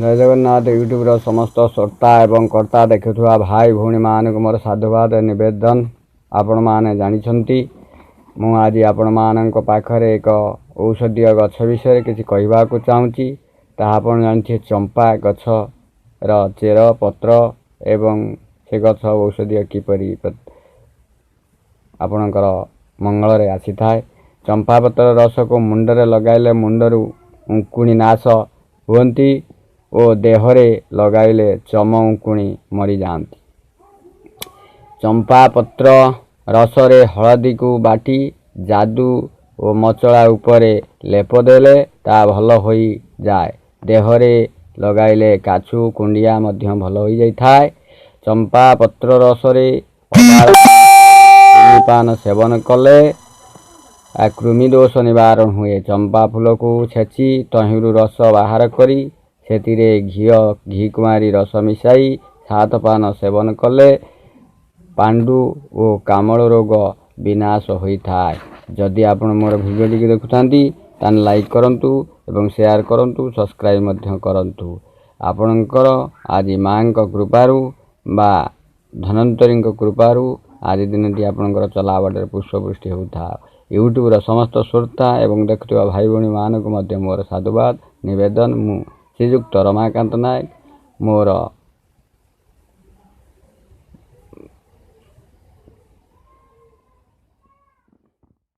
ଜୟ ଜଗନ୍ନାଥ। ୟୁଟ୍ୟୁବ୍ର ସମସ୍ତ ଶ୍ରୋତା ଏବଂ କର୍ତ୍ତା, ଦେଖୁଥିବା ଭାଇ ଭଉଣୀମାନଙ୍କୁ ମୋର ସାଧୁବାଦ ନିବେଦନ। ଆପଣମାନେ ଜାଣିଛନ୍ତି, ମୁଁ ଆଜି ଆପଣମାନଙ୍କ ପାଖରେ ଏକ ଔଷଧୀୟ ଗଛ ବିଷୟରେ କିଛି କହିବାକୁ ଚାହୁଁଛି। ତାହା ଆପଣ ଜାଣିଥିବେ, ଚମ୍ପା ଗଛର ଚେର, ପତ୍ର ଏବଂ ସେ ଗଛ ଔଷଧୀୟ କିପରି ଆପଣଙ୍କର ମଙ୍ଗଳରେ ଆସିଥାଏ। ଚମ୍ପା ପତ୍ର ରସକୁ ମୁଣ୍ଡରେ ଲଗାଇଲେ ମୁଣ୍ଡରୁ ଉଙ୍କୁଣି ନାଶ ହୁଅନ୍ତି ଓ ଦେହରେ ଲଗାଇଲେ ଚମ ଉଙ୍କୁଣି ମରିଯାଆନ୍ତି। ଚମ୍ପା ପତ୍ର ରସରେ ହଳଦୀକୁ ବାଟି ଯାଦୁ ଓ ମଚଳା ଉପରେ ଲେପ ଦେଲେ ତାହା ଭଲ ହୋଇଯାଏ। ଦେହରେ ଲଗାଇଲେ କାଛୁ କୁଣ୍ଡିଆ ମଧ୍ୟ ଭଲ ହୋଇଯାଇଥାଏ। ଚମ୍ପା ପତ୍ର ରସରେ ଅଦା ପାନ ସେବନ କଲେ କୃମି ଦୋଷ ନିବାରଣ ହୁଏ। ଚମ୍ପା ଫୁଲକୁ ଛେଚି ତହିଁରୁ ରସ ବାହାର କରି ସେଥିରେ ଘିଅ, ଘି କୁଆଁରୀ ରସ ମିଶାଇ 7 ପାନ ସେବନ କଲେ ପାଣ୍ଡୁ ଓ କାମଳ ରୋଗ ବିନାଶ ହୋଇଥାଏ। ଯଦି ଆପଣ ମୋର ଭିଡ଼ିଓଟିକୁ ଦେଖୁଥାନ୍ତି, ତାହେଲେ ଲାଇକ୍ କରନ୍ତୁ ଏବଂ ସେୟାର କରନ୍ତୁ, ସବସ୍କ୍ରାଇବ୍ ମଧ୍ୟ କରନ୍ତୁ। ଆପଣଙ୍କର ଆଜି ମାଆଙ୍କ କୃପାରୁ ବା ଧନ୍ୱନ୍ତରୀଙ୍କ କୃପାରୁ ଆଜି ଦିନଟି ଆପଣଙ୍କର ଚଲାବାଟରେ ପୁଷ୍ପବୃଷ୍ଟି ହେଉଥାଉ। ୟୁଟ୍ୟୁବ୍ର ସମସ୍ତ ଶ୍ରୋତା ଏବଂ ଦେଖୁଥିବା ଭାଇ ଭଉଣୀମାନଙ୍କୁ ମଧ୍ୟ ମୋର ସାଧୁବାଦ ନିବେଦନ। ମୁଁ ଶ୍ରୀଯୁକ୍ତ ରମାକାନ୍ତ ନାୟକ, ମୋର